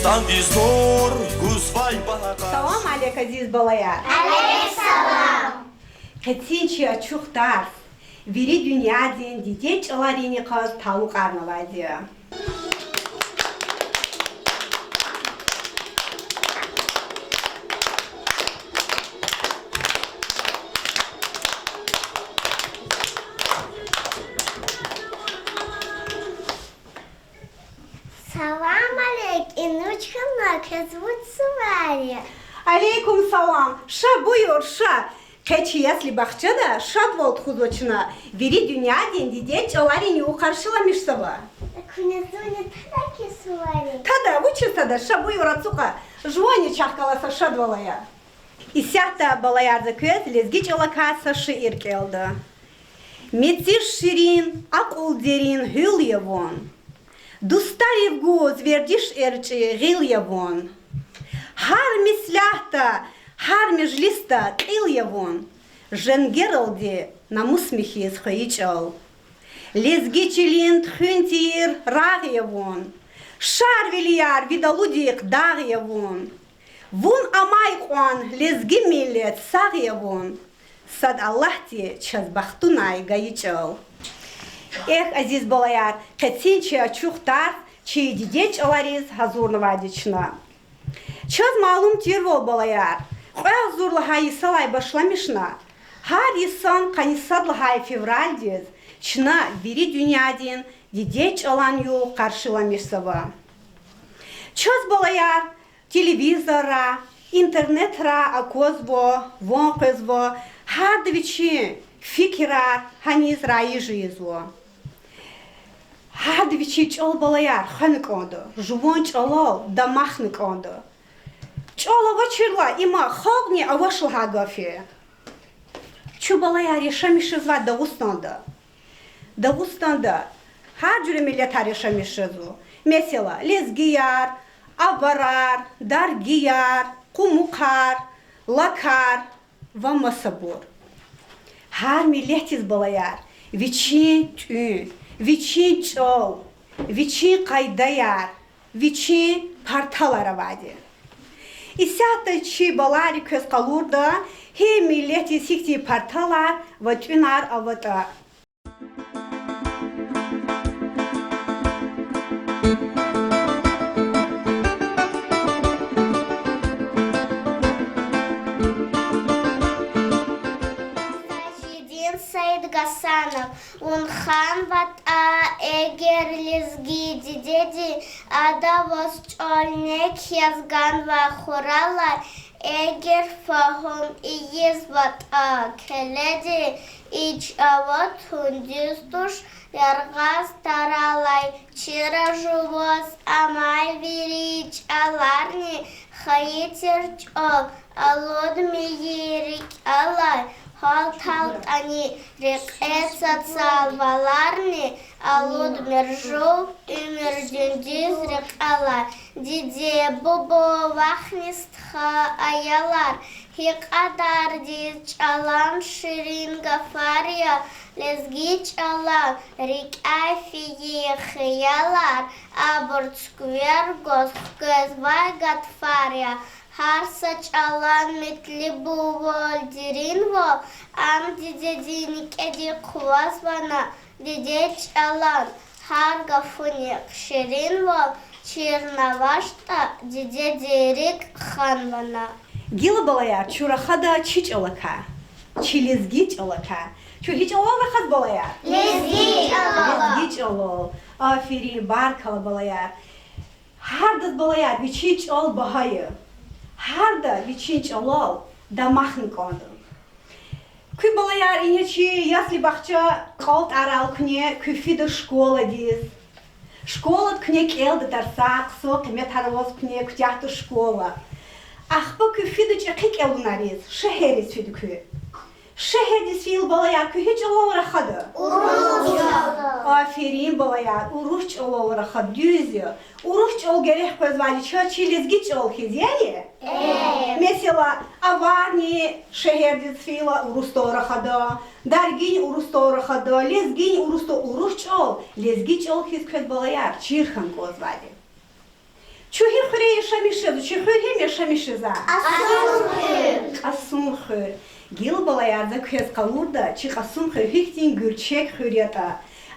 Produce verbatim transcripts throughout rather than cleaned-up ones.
Тандиз нур гузвай багьа къаз. Салам алейк, азиз балаяр! Алейк салам! Къенин чи ачух тарс вири дуьньядин дидед чӀаларин йикъаз талукьарнавайди я. Салам алейк, инучкана, квез вуч сувар я? Алейкум салам. Ша, буюр, ша. Къе чи ясли-бахчада шадвал тухузва чна, вири дуьньядин дидед чӀаларин югъ къаршиламишзава. Куьне зунни тада ки сувар я? Тада, вучиз тада, ша, буюр, ацукьа, жувани чахъ галаз са шадвал ая. Исятда, балаяр, за квез лезги чӀалакай са шиир кӀелда. Меци ширин, акьул дерин гьуьл я вун. Дустарив гуз вердиш эрчӀи гъил я вун. Гьар меслятда, гьар межлисда кьил я вун. Женгералди намус михьиз хвейи чӀал. Лезги чилин туьхуьн тийир рагъ я вун. Шарвилияр, видалудихъ дагъ я вун. Вун амай кьван лезги миллет сагъ я вун. Сад Аллагьди чаз бахтунай гайи чӀал. Эхь, азиз балаяр, къенин чи ачух тарс чи дидед чӀалариз гьазурнавайди чна. Чаз малум тирвал, балаяр, кьве агъзур лагьай йисалай башламишна, гьар йисан къанни сад лагьай февралдиз чна вири дуьньядин дидед чӀалан югъ къаршиламишзава. Чаз, балаяр, телевизорра, интернетра аквазва, ван къвезва, гьарда вичин фикирар гьаниз раиж ийизва. Гьарда вичин чӀал, балаяр, хвена кӀанда, жуван чӀалал дамахна кӀанда. ЧӀал авачирла има халкьни авач лагьай гаф я. Чун, балаяр, яшамиш жезвай Дагъустанда. Дагъустанда гьар жуьре миллетар яшамиш жезва. Месела, лезгияр, аварар, даргияр, къумукъар, лакар ва масабур. Гьар миллетдиз, балаяр, вичин тӀуьн, вичин чӀал, вичин къайдаяр, вичин парталар авайди. Исятда чи балайри квез къалурда, гьи миллетдиз гьихьтин парталар ва тӀуьнар аватӀа. Сажидин Саидгьасанов. Вун ханватӀа эгер лезги дидеди, ада ваз чӀал нек яз ганвай хуралай, эгер фагьум ийизватӀа келеди, и чӀала тундиз туш, яргъаз таралай чира жуваз амай вири чӀаларни, хайи тир чӀал алудмир рикӀелай, гьалталтӀани рекье цацал валарни, алудмир жув уьмуьр дуьндуьз рекьелай. Диде-буба, вахни стха, аялар, гьи кьадардиз чӀалан ширин гафар я, лезги чӀалан рикӀяй фейи хиялар, абур цуьквер гваз хквезвай гатфар я. Гьар са чӀалан метлебвал деринвал, ам дидедин некӀедик хъвазвани, дидед чӀалан гьар гафунихъ ширинвал, чирна авачтӀа дидедин рикӀ ханвани. Гила, балаяр, чун рахада чи чӀалакай, чи лезги чӀалакай. Чун гьи чӀалал рахаз, балаяр? Лезги чӀалал. Лезги чӀалал. Аферин, баркалла, балаяр. Гьардаз, балаяр, вичин чӀал багьа я. Гьарда вичин чӀалал дамахна кӀанда. Куь, балаяр, ингье чи ясли-бахча кӀалтӀарал куьне, куьн фида школадиз. Школада куьне кӀелда тарсар, хъсан къиметар аваз куьне куьтягьда школа. Ахпа куьн фида чӀехи кӀелунариз, шегьерриз фида куьн. Шегьердиз фейила, балаяр, куьн гьи чӀалал рахада? Урус чӀалал. Аферин, балаяр, урус чӀалал рахада, дуьз я. Урус чӀал герек къвезвайди чаз чи лезги чӀал хьиз, яни? Месела, аварни шегьердиз фейила урусдал рахада, даргини урусдал рахада, лезгини урусдал, урус чӀал лезги чӀал хьиз квез, балаяр, чир хьана кӀанзавайди. Чун гьи хуьре яшамиш жезва, чи хуьр гьим яшамиш жезва? Кьасумхуьр. Кьасумхуьр. Гила, балаяр, за квез къалурда, чи Кьасумхуьр гьихьтин гуьрчег хуьр ятӀа,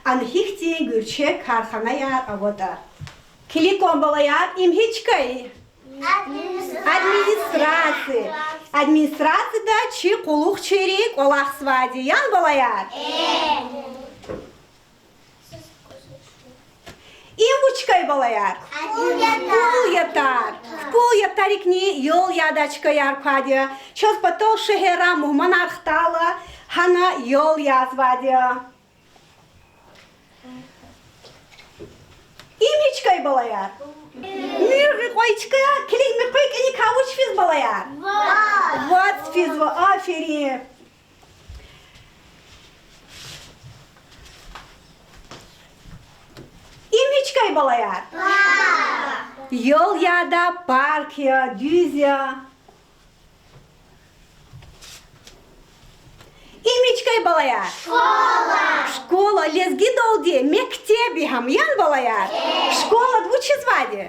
ана гьихьтин гуьрчег карханаяр аватӀа. Килиг кван, балаяр, им гьи чка я? Администрация. Администрацияда чи къуллугъчийри кӀвалахзавайди я, яни, балаяр? Им вуч чка я, балаяр? Кпул ятар. Кпул ятарикни ял ядай чкаяр квайди я. Чаз патал шегьеррай мугьманар хтайла, гьана ял язавайди я. Им гьи чка я, балаяр? Муьгъ кьвай чка. Килиг, муькъуьн кӀаникай вуч физва, балаяр? ВацӀ физва, аферин. Им гьи чка я, балаяр? Ял ядай парк я, дуьз я. Им гьи чка я, балаяр? Школа. Лезгидалди мектеб я гьам, яни, балаяр? Школада вуч ийизвайди?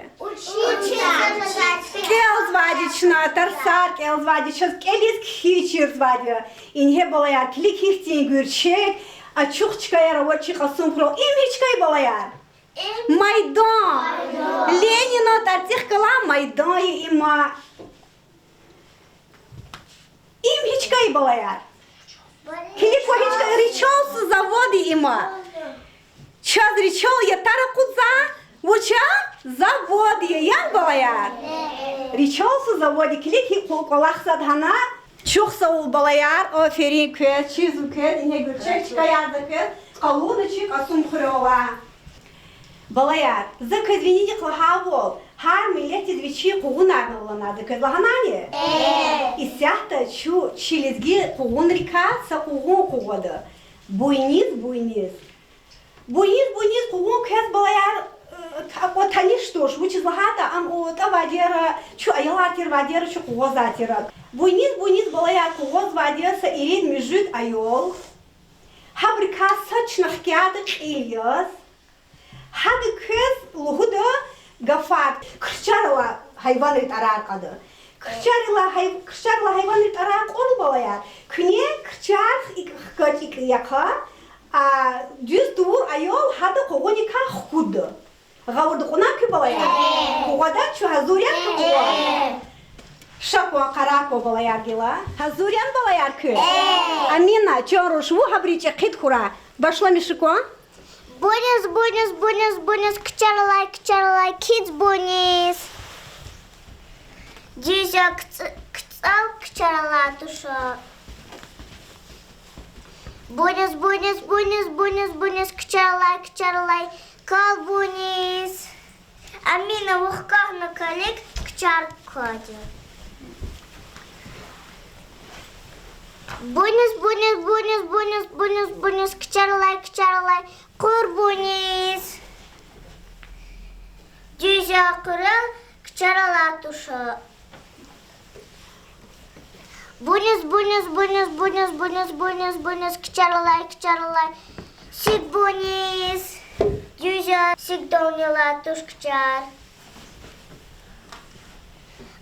КӀелзавайди чна, тарсар кӀелзавайди, чаз кӀелиз кхьиз чирзавайди я. Ингье, балаяр, килиг, гьихьтин гуьрчег, ачух чкаяр ава чи Кьасумхуьрел. Им гьи чка я, балаяр? Майдан. Ленинан тӀварцӀихъ галай майдан я им. Им гьи чка я, балаяр? Килиг кван, гьи чка я? Ричалсу завод я им. Чаз ричал ятар акъудзава, вуч я? Завод я, яни, балаяр? Ричалсу завод я. Килиг, гьикӀ кӀвалахзавайди гьана. Чухсагъул, балаяр, аферин квез, чизва квез, ингье гуьрчег чкаяр за квез къалурна чи Кьасумхуьрел. Балаяр, за квез винидихъ лагьайвал, гьар миллетдиз вичин къугъунар ава лагьана, за квез лагьанани? Исятда чун чи лезги къугъунрикай са къугъун къугъвада. Буйниз-буйниз. Буйниз-буйниз къугъун квез, балаяр, э, акьван таниш туш, вучиз лагьайтӀа ам атӀавайди я, чун аялар тирвайди я, чун къугъвазвайди я. Буйниз-буйниз, балаяр, къугъвазвайди я са ирид-муьжуьд аял. Гьабурукай са чна хкяда кьил яз. Гьада квез лугьуда гафар, крчар алай гьайванрин тӀварар кьада. Крчар алай гьай-, крчар алай гьайванрин тӀварар кьурла, балаяр, куьне крчар икӀ хкаж, икӀ яхъ, а, дуьз тавур аял гьада къугъуникай хкудда. Гъавурда кьуна куьн, балаяр? Къугъвадай чун, гьазур яни куьн къугъваз? Ша кван, къарагъ кван, балаяр, гила. Гьазур яни, балаяр, куьн? Амина, чан руш, вун гьабурун чӀехиди хьурай. Башламиша кван. Буниз, буниз, буниз, буниз, кчар алай, кчар алай, кицӀ буниз. Дуьз я, кцӀ-, кцӀал кчар алай туш. Буниз, буниз, буниз, буниз, буниз, кчар алай, кчар алай, кал буниз. Амина, вахкахьна калик, кчар квайди я. Буниз, буниз, буниз, буниз, буниз, буниз, кчар алай, кчар алай, къур буниз. Дуьз я, къурал кчар алай туш. Буниз, буниз, буниз, буниз, буниз, буниз, буниз, кчар алай, кчар алай, сик буниз. Дуьз я, сикдални алай туш кчар.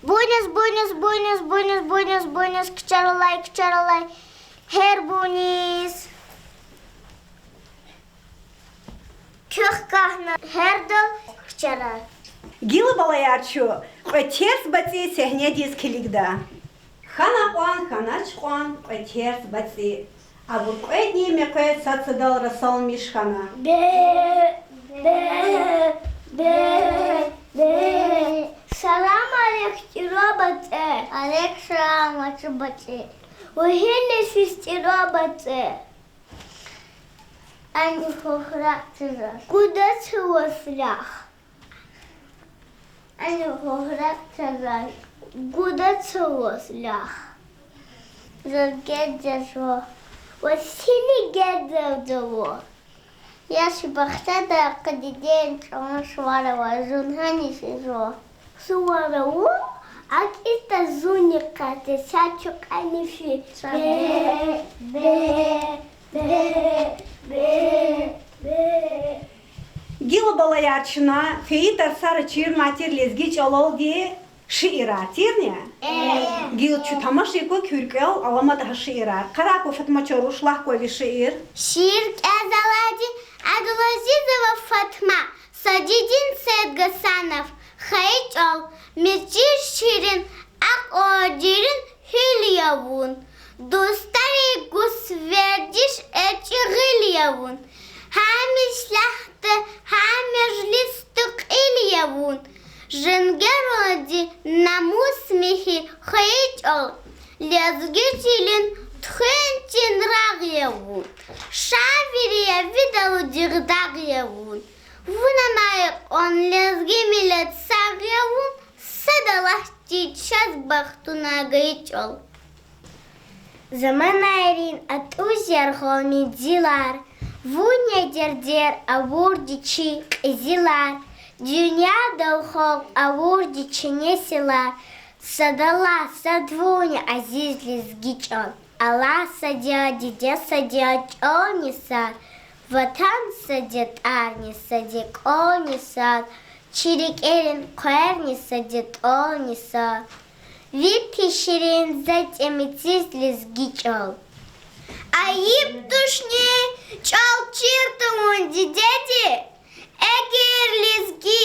Буниз, буниз, буниз, буниз, буниз, буниз, кчар алай, кчар алай, гьер буниз. Квехъ кахьна гьердал кчарар. Гила, балаяр, чун кьве терс бацӀи сегьнедиз килигда. Хьана кьван, хьанач кьван кьве терс бацӀи. Абур кьведни мекъвез сад-садал расалмиш хьана. Бе, бе, бе, бе. Салам алейк, тӀуьра бацӀи. Алейк салам, ачу бацӀи. Вугьинни физ, тӀуьра бацӀи? Ани хухрак чазай гуда цаваз лях. Ани хухрак чазай гуда цаваз лях. Заз геж жезва, ва сини геж жезва. Яши бахчадай къадиден чӀаван сувар ава, зун гьаниз физва? Сувар ава, акӀ итӀа зунни къати, са чукьани фи. Бе, бе, бе, бе, бе. Гила, бала, Яр, чна фейи тарсара чирнавай тир лезги чӀалалди шиирар, тирни? Гила чун тамашай ква куь рикӀел аламатӀа гьа шиирар. Къарагъ ква, Фатма чан руш, лагь ква ви шиир. Шиир кӀелзавайди Абдулазизова Фатма, са дидедин сад Гасанов, хайи чӀал, мичӀи ширин, акьван дерин гьуьл я вун. Дустари гуз вердиш, эрчӀи гъил я вун. Гьамиша лагьда, гьар межлисда кьил я вун. Женгералди намус, михьи, хайи чӀал, лезги чилин туьхуьн чин рагъ я вун. Шаир я, ви далудихъ дагъ я вун. Вун амай кьван, лезги миллет сагъ я вун, сад Аллагьди чаз бахтунай гайи чӀал. Заманайрин атӀуз яргъал мензилар, вун я дердер авурди чи къизилар, дуьньядал халкь авурди чи несилар, сад Аллагь, сад вун я, азиз лезги чӀал. Аллагь сад я, диде сад я, чӀални сад, ватан сад я, тӀварни сад я, кӀвални сад, чи рикӀерин хъверни сад я, тӀвални сад. Вичи ширин затӀ я мециз лезги чӀал. Айиб тушни чӀал чир тавун дидеди? Эгер лезги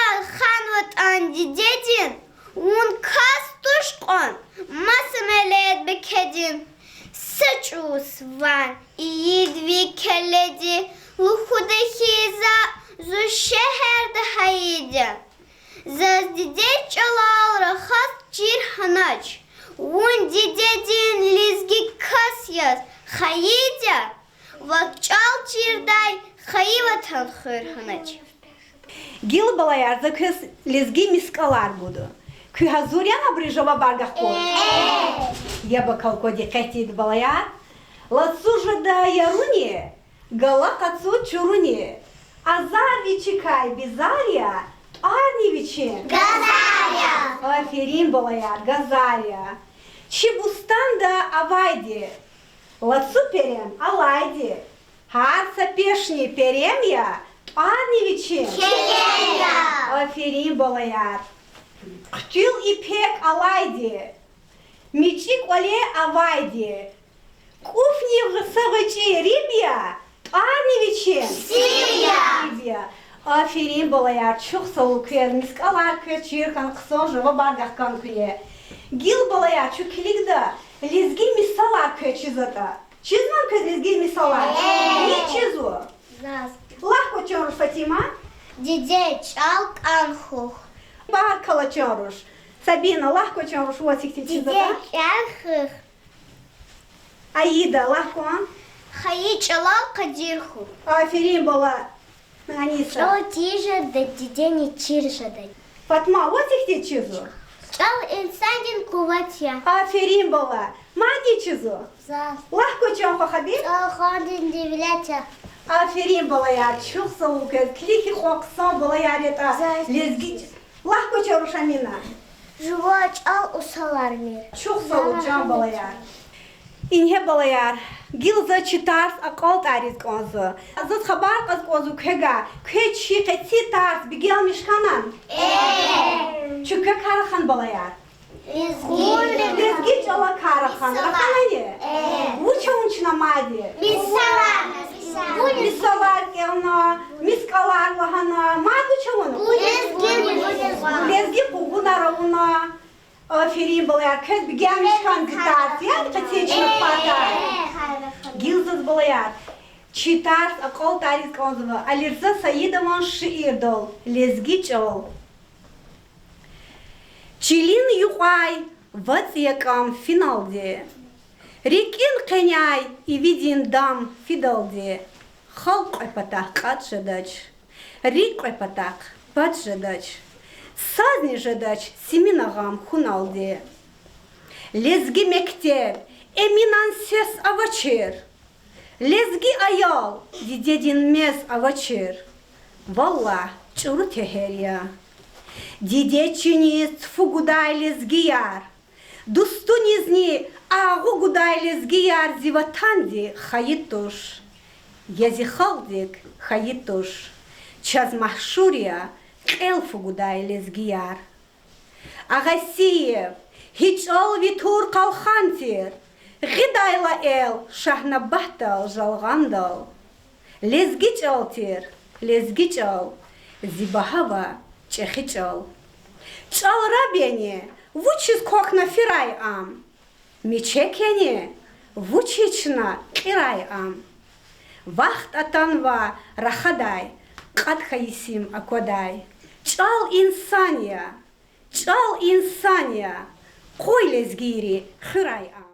яд ханватӀан дидедин, вун кас туш кьван маса мелет бекедин. Са чӀавуз ван ийид ви келеди, лугьуда хьи, за зун шегьерда гьайид я. Заз дидед чӀалал рахаз чир хьанач. Вун дидедин лезги кас яз хайид я, вак чӀал чирдай хайи ватан хуьр хьанач. Гила, балаяр, за квез лезги мискӀалар гуда. Куьн гьазур яни абурун жавабар гахкун? Я бакал кван, дикъетдин балаяр. Лацу жеда яруни, гала къацу чуруни. Азар вичикай безар я, тӀварни вичин газар я. Аферин, балаяр, газар я. Чи бустанда авайди лацу перем алайди, гьар са пешни перем я, тӀварни вичин келем я. Аферин, балаяр. Хъуьтуьл ипек алайди, мичӀи кӀвале авайди, кӀуфни са гъвечӀи риб я, тӀварни вичин сир я. Аферин, балаяр, чухсагъул квез, мискӀалар квез чир хьана, хъсан жавабар гахкана куьне. Гила, балаяр, чун килигда лезги мисалар квез чизватӀа. Чизвани квез лезги мисалар? Мад чизва? Лагь кван, чан руш Фатима. Дидед чӀал кӀан хьухь. Баркалла, чан руш. Сабина, лагь кван, чан руш, ваз гьихьтин чизватӀа. Дидед чӀал хьухь. Аида, лагь кван. Хайи чӀалал къадир хьухь. Аферин, бала. Аниса. ЧӀал чир жеда, дидени чир жеда. Фатма, ваз гьихьтин чизва? ЧӀал инсандин къуват я. Аферин, бала. Мад чизва? Лагь кван, чан хва Хабиб. ЧӀал халкьдин девлет я. Аферин, балаяр, чухсагъул квез, килиг, гьикьван хъсан балаяр ятӀа. Лезги. Лагь кван, чан руш Амина. Жуван чӀал усалармир. Чухсагъул, чан балаяр. Ингье, балаяр, гила заз чи тарс акьалтӀариз кӀанзава. Заз хабар кьаз кӀанзава квевай, квез чи къецин тарс бегенмиш хьанани? Чун квекай рахана, балаяр? Лезги чӀалакай рахана. Раханани? Вуч авуна чна мад? Мисалар кӀелна, мискӀалар лагьана, мад вуч авуна? Лезги къугъунар авуна. Аферин, балаяр, квез бегенмиш хьана зи тарс, яни къецин чна патай. Гила заз, балаяр, чи тарс акьалтӀариз кӀанзава Алирза Саидован шиирдал Лезги чӀал. Чилин юкьвай вацӀ я кӀам финалди, рикӀин къеняй ивидин дам фидалди, халкь кьве патахъ кьатӀ жедач, рикӀ кьве патахъ пад жедач, сазни жедач симина гъам хьуналди. Лезги мектеб Эминан сес авачир, лезги аял дидедин мез авачир. Валлагь, чӀуру тегьер я. Диде чиниз цфу гудай лезгияр, дустунизни агъу гудай лезгияр зи ватанди хайи туш, я зи халкьдик хайи туш. Чаз машгьур я кьел фу гудай лезгияр. Агъасиев, гьи чӀал ви тур-къалхан тир, гъидайла эл Шагьнабатдал, Жалгъандал. Лезги чӀал тир, лезги чӀал, зи багьа ва чӀехи чӀал. ЧӀал раб яни, вучиз квахьна фирай ам? Мичек яни, вучиз чна кьирай ам? Вахт атанва рахадай, кьатӀ хьайи сим аквадай. ЧӀал инсан я, чӀал инсан я, къуй лезгийри хуьрай ам.